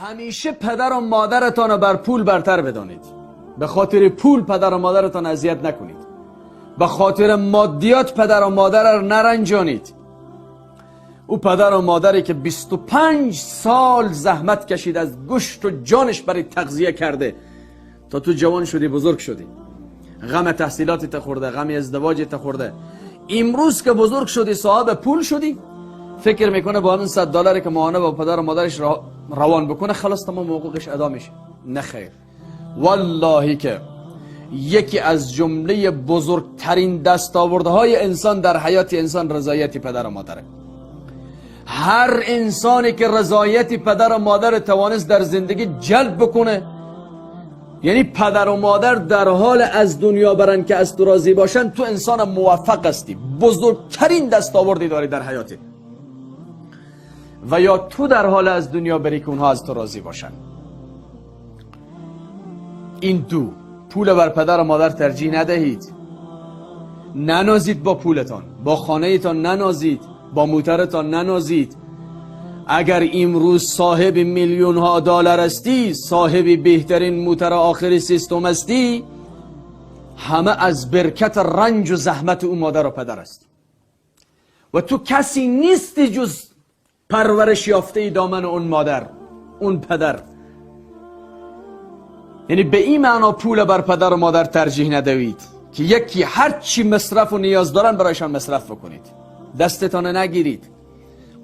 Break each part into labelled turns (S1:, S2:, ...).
S1: همیشه پدر و مادرتان را بر پول برتر بدانید. به خاطر پول پدر و مادرتان اذیت نکنید. به خاطر مادیات پدر و مادر را نرنجانید. او پدر و مادری که 25 سال زحمت کشید، از گوشت و جانش برای تغذیه کرده تا تو جوان شدی، بزرگ شدی، غم تحصیلات تا خورده، غم ازدواج تا خورده. امروز که بزرگ شدی، صاحب پول شدی، فکر میکنه با همین $100 که ماهانه با پدر و مادرش روان بکنه خلاص تمام حقوقش ادا میشه. نه خیر، والله که یکی از جمله بزرگترین دستاوردهای انسان در حیات انسان رضایت پدر و مادره. هر انسانی که رضایت پدر و مادر توانست در زندگی جلب بکنه، یعنی پدر و مادر در حال از دنیا برن که از تو راضی باشن، تو انسان موفق هستی، بزرگترین دستاوردی داری در حیاتت. و یا تو در حال از دنیا بری که اونها از تو راضی باشن. این دو، پول بر پدر و مادر ترجیح ندهید. ننازید با پولتان، با خانهتان ننازید، با موترتان ننازید. اگر امروز صاحب میلیون ها دلار هستی، صاحب بهترین موتر آخر سیستم هستی، همه از برکت رنج و زحمت او مادر و پدر است. و تو کسی نیستی جز پرورش یافته دامن اون مادر، اون پدر. یعنی به این معنا پول بر پدر و مادر ترجیح ندهید که یکی هر چی مصرف و نیاز دارن برایشان مصرف بکنید، دستتان نگیرید.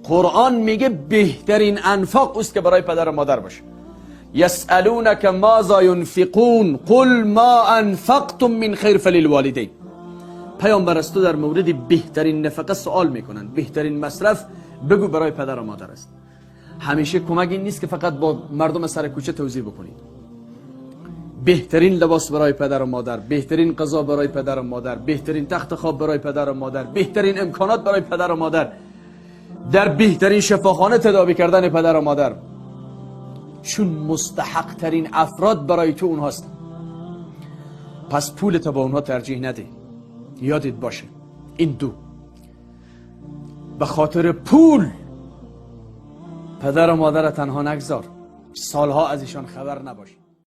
S1: قرآن میگه بهترین انفاق اوست که برای پدر و مادر باشه. یسألونک ماذا ینفقون قل ما انفقتم من خیر فللوالدین. پیامبر از تو در مورد بهترین نفقه سوال میکنن، بهترین مصرف بگو برای پدر و مادر است. همیشه کمک این نیست که فقط با مردم سر کوچه توزیع بکنید. بهترین لباس برای پدر و مادر، بهترین غذا برای پدر و مادر، بهترین تخت خواب برای پدر و مادر، بهترین امکانات برای پدر و مادر، در بهترین شفاخانه تداوی کردن پدر و مادر، چون مستحق ترین افراد برای تو اونهاست. پس پولت با اونها ترجیح نده. یادت باشه این دو، به خاطر پول پدر و مادر تنها نگذار، سالها از ایشان خبر نباشی.